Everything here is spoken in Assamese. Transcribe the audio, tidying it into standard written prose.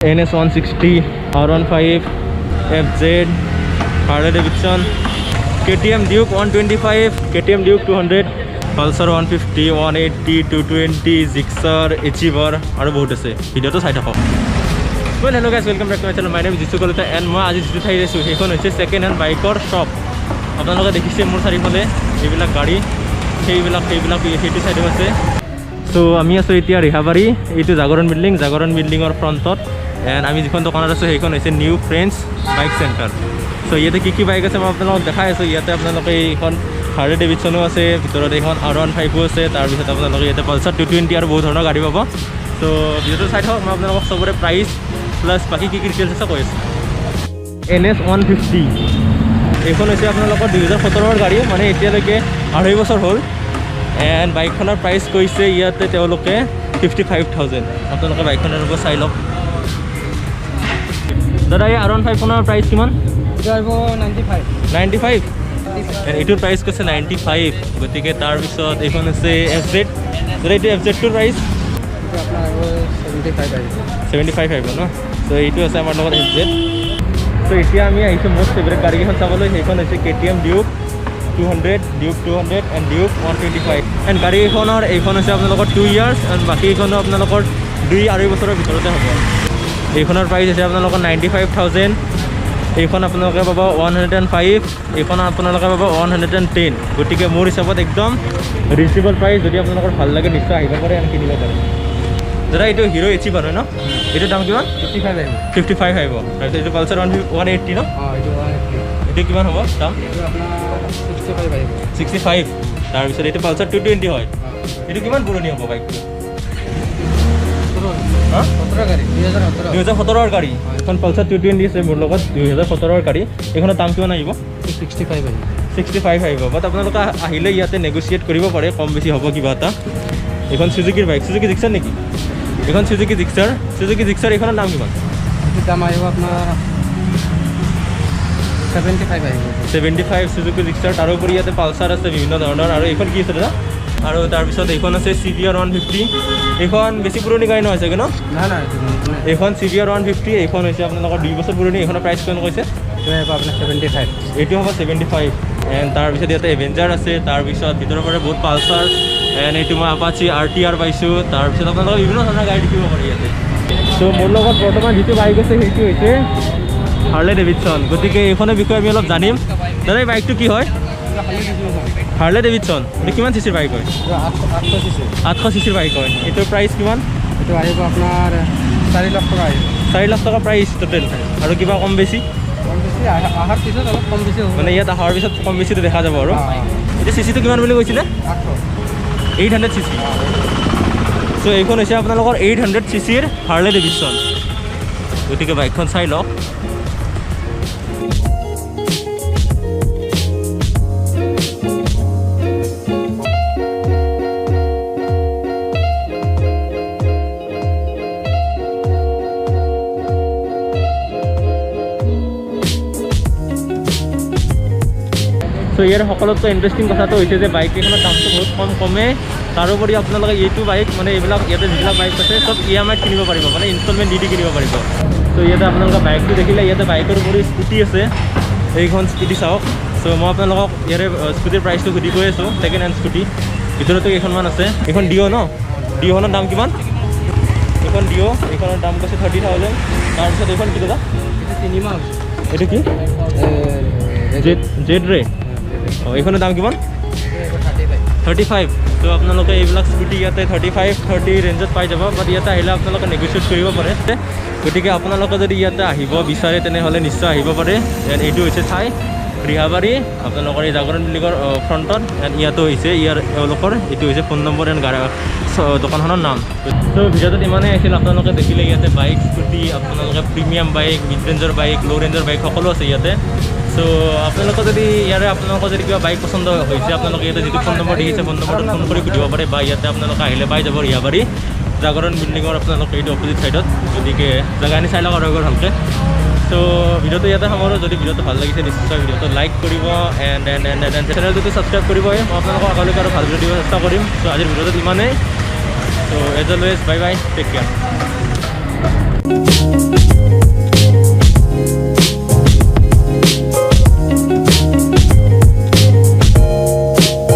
NS 160, R15, FZ, Harley Davidson, KTM Duke 125, KTM Duke 200, Pulsar 150, 180, 220, Gixxer, Achiever আৰু বহুত আছে। ভিডিঅ'টো চাই থাকক। Well, hello guys, welcome back to my channel. My name is Jishu Kalita and মই আজি যিটো ঠাইত আছোঁ, সেইখন হৈছে ছেকেণ্ড হেণ্ড বাইকৰ শ্বপ। আপোনালোকে দেখিছে মোৰ চাৰিওফালে এইবিলাক গাড়ী, সেইবিলাক সেইবিলাক সেইটো চাইডেও আছে। চ' আমি আছোঁ এতিয়া ৰিহাবাৰী, এইটো জাগৰণ বিল্ডিং, জাগৰণ বিল্ডিঙৰ ফ্ৰণ্টত। এণ্ড আমি যিখন দোকানত আছোঁ, সেইখন হৈছে নিউ ফ্ৰেণ্ডছ বাইক চেণ্টাৰ। চ' ইয়াতে কি কি বাইক আছে, মই আপোনালোকক দেখাই আছোঁ। ইয়াতে আপোনালোকে এইখন হাৰ্লে ডেভিডছনো আছে, ভিতৰত এইখন আৰ 15ও আছে, তাৰপিছত আপোনালোকে ইয়াতে পালচাৰ 220 আৰু বহুত ধৰণৰ গাড়ী পাব। চ' ভিডিঅ'টো চাই থাকক, মই আপোনালোকক চবৰে প্ৰাইচ প্লাছ বাকী কি কি ডিটেইলছ আছে কৈ আছোঁ। এন এছ 150, এইখন হৈছে আপোনালোকৰ 2017ৰ গাড়ী, মানে এতিয়ালৈকে 2.5 বছৰ হ'ল। এণ্ড বাইকখনৰ প্ৰাইচ কৈছে ইয়াতে তেওঁলোকে 55,000। আপোনালোকে বাইকখনৰ ৰ'ব, চাই লওক। দাদা, এই আৰ 15খনৰ প্ৰাইচ কিমান? এইটো আহিব 95। 95। এইটোৰ প্ৰাইচ কৈছে 95। গতিকে তাৰপিছত এইখন হৈছে এফ জেড। দাদা, এইটো এফ জেডটোৰ প্ৰাইচ? এইটো আপোনাৰ আহিব 75 আহিব। 75 আহিব ন? চ' এইটো আছে আমাৰ লগত এফ জেড। চ' এতিয়া আমি আহিছোঁ মোৰ ফেভৰেট গাড়ীকেইখন চাবলৈ। সেইখন হৈছে কে T M Duke 200, Duke 200 and Duke 125। And গাড়ীখনৰ এইখন হৈছে আপোনালোকৰ 2 ইয়াৰ্ছ এণ্ড বাকীকেইখনো আপোনালোকৰ 2-2.5 বছৰৰ ভিতৰতে হ'ব। এইখনৰ প্ৰাইচ হৈছে আপোনালোকৰ 95,000। এইখন আপোনালোকে পাব 105, এইখন আপোনালোকে পাব 110। গতিকে মোৰ হিচাপত একদম ৰিজনেবল প্ৰাইচ। যদি আপোনালোকৰ ভাল লাগে, নিশ্চয় আহিব পাৰে এণ্ড কিনিব পাৰে। দাদা, এইটো হিৰ' এচিভাৰ হয় ন? এইটোৰ দাম কিমান? 55 আহিব। 55 আহিব। তাৰপিছত এইটো পালচাৰ 180 ন? অঁ, এইটো 180। এইটো কিমান হ'ব দাম? এইটো আপোনাৰ 65 আহিব। 65। তাৰপিছত এইটো পালচাৰ 220 হয়। এইটো কিমান পুৰণি হ'ব বাইকটো? হা? 17 গাড়ী, 2017। 2017ৰ গাড়ী। এখন পালচাৰ 220 আছে মোৰ লগত, 2017ৰ গাড়ী। এইখনৰ দাম কিমান আহিব? 65 আহিব। 65 আহিব। বাট আপোনালোকে আহিলে ইয়াতে নেগচিয়েট কৰিব পাৰে, কম বেছি হ'ব কিবা এটা। এইখন চুজুকিৰ বাইক, চুজুকি জিক্সাৰ নেকি? এইখন চুজুকি জিক্সাৰ। চুজুকি জিক্সাৰ, এইখনৰ দাম কিমান? এইটোৰ দাম আহিব আপোনাৰ 75 আহিব। 75 চুজুকি জিক্সাৰ। তাৰোপৰি ইয়াতে পালচাৰ আছে বিভিন্ন ধৰণৰ। আৰু এইখন কি আছে দাদা? আৰু তাৰপিছত এইখন আছে চি বি আৰ 150। এইখন বেছি পুৰণি গাড়ী নহয় চাগে ন? নহয় নহয়, এইটো নতুনে। এইখন চি বি আৰ 150, এইখন হৈছে আপোনালোকৰ 2 বছৰ পুৰণি। এইখনৰ প্ৰাইচ কিমান কৈছে? এইটো আহিব আপোনাৰ 75। এইটো হ'ব 75। এণ্ড তাৰপিছত ইয়াতে এভেঞ্জাৰ আছে, তাৰপিছত ভিতৰৰ পৰা বহুত পালচাৰ, এণ্ড এইটো মই আপাচি আৰ টি আৰ পাইছোঁ। তাৰপিছত আপোনালোকে বিভিন্ন ধৰণৰ গাড়ী দেখিব পাৰে ইয়াতে। চ' মোৰ লগত বৰ্তমান যিটো বাইক আছে, সেইটো হৈছে হাৰ্লে ডেভিডছন। গতিকে এইখনৰ বিষয়ে আমি অলপ জানিম। দাদা, এই বাইকটো কি হয়? হাৰ্লে ডেভিডছন, এইটো কিমান চিচিৰ বাইক হয়? 800 চিচি। 800 চিচিৰ বাইক হয়। এইটোৰ প্ৰাইচ কিমান? এইটো আহিব আপোনাৰ 4 লাখ টকা আহিব। 4 লাখ টকা প্ৰাইচ টোটেল। আৰু কিবা কম বেছি? কম বেছি অহাৰ পিছত অলপ কম বেছি হ'ব। মানে ইয়াত অহাৰ পিছত কম বেছিটো দেখা যাব আৰু। অঁ, অঁ। এতিয়া চিচিটো কিমান বুলি কৈছিলে? 800। 800 চিচি। চ' এইখন হৈছে আপোনালোকৰ 800 চিচিৰ হাৰ্লে ডেভিডছন। গতিকে বাইকখন চাই লওক। চ' ইয়াৰ সকলোতকৈ ইণ্টাৰেষ্টিং কথাটো হৈছে যে বাইক কেইখনৰ দামটো বহুত কম কমে। তাৰোপৰি আপোনালোকে এইটো বাইক, মানে এইবিলাক ইয়াতে যিবিলাক বাইক আছে, চব ই এম আইত কিনিব পাৰিব, মানে ইনষ্টলমেণ্ট দি দি কিনিব পাৰিব। চ' ইয়াতে আপোনালোকে বাইকটো দেখিলে, ইয়াতে বাইকৰ উপৰি স্কুটি আছে। এইখন স্কুটি চাওক। চ' মই আপোনালোকক ইয়াৰে স্কুটিৰ প্ৰাইচটো সুধি গৈ আছোঁ। ছেকেণ্ড হেণ্ড স্কুটি ভিতৰতো কেইখনমান আছে। এইখন ডিঅ' ন? ডিঅ'খনৰ দাম কিমান? এইখন ডিঅ', এইখনৰ দাম কৈছে 30,000। তাৰপিছত এইখন কি দাদা? এইটো 3 মাহ হৈছে। এইটো কি? জেড, জেড ৰে। অঁ, এইখনৰ দাম কিমান? 35। 35। ত' আপোনালোকে এইবিলাক স্কুটি ইয়াতে 35, 30 ৰেঞ্জত পাই যাব। বাট ইয়াতে আহিলে আপোনালোকে নেগচিয়েট কৰিব পাৰে। গতিকে আপোনালোকে যদি ইয়াতে আহিব বিচাৰে, তেনেহ'লে নিশ্চয় আহিব পাৰে। এণ্ড এইটো হৈছে ঠাই ৰিহাবাৰী, আপোনালোকৰ এই জাগৰণ বিল্ডিঙৰ ফ্ৰণ্টত। এণ্ড ইয়াতো হৈছে ইয়াৰ এওঁলোকৰ এইটো হৈছে ফোন নম্বৰ এণ্ড গাড়ী দোকানখনৰ নাম। ত' ভিডিঅ'টোত ইমানেই আছিল। আপোনালোকে দেখিলে ইয়াতে বাইক, স্কুটি, আপোনালোকে প্ৰিমিয়াম বাইক, মিড ৰেঞ্জৰ বাইক, ল' ৰেঞ্জৰ বাইক সকলো আছে ইয়াতে। চ' আপোনালোকৰ যদি ইয়াৰে আপোনালোকৰ যদি কিবা বাইক পচন্দ হৈছে, আপোনালোকে ইয়াতে যিটো ফোন নম্বৰ দেখিছে, ফোন নম্বৰটোত ফোন কৰি সুধিব পাৰে বা ইয়াতে আপোনালোকে আহিলে পাই যাব ৰিহাবাৰী জাগৰণ বিল্ডিঙৰ আপোনালোকে এইটো অপজিট ছাইডত। গতিকে জেগাখিনি চাই লওক আৰু এবাৰ ভালকৈ। চ' ভিডিঅ'টো ইয়াতে সামৰোঁ। যদি ভিডিঅ'টো ভাল লাগিছে, নিশ্চয় ভিডিঅ'টো লাইক কৰিব এণ্ড এণ্ড এণ্ড এণ্ড চেনেলটোতো ছাবস্ক্ৰাইব কৰিবই। মই আপোনালোকক আগলৈকে আৰু ভাল ভিডিঅ' দিব চেষ্টা কৰিম। চ' আজিৰ ভিডিঅ'টোত ইমানেই। So as always, bye bye, take care. Thank you.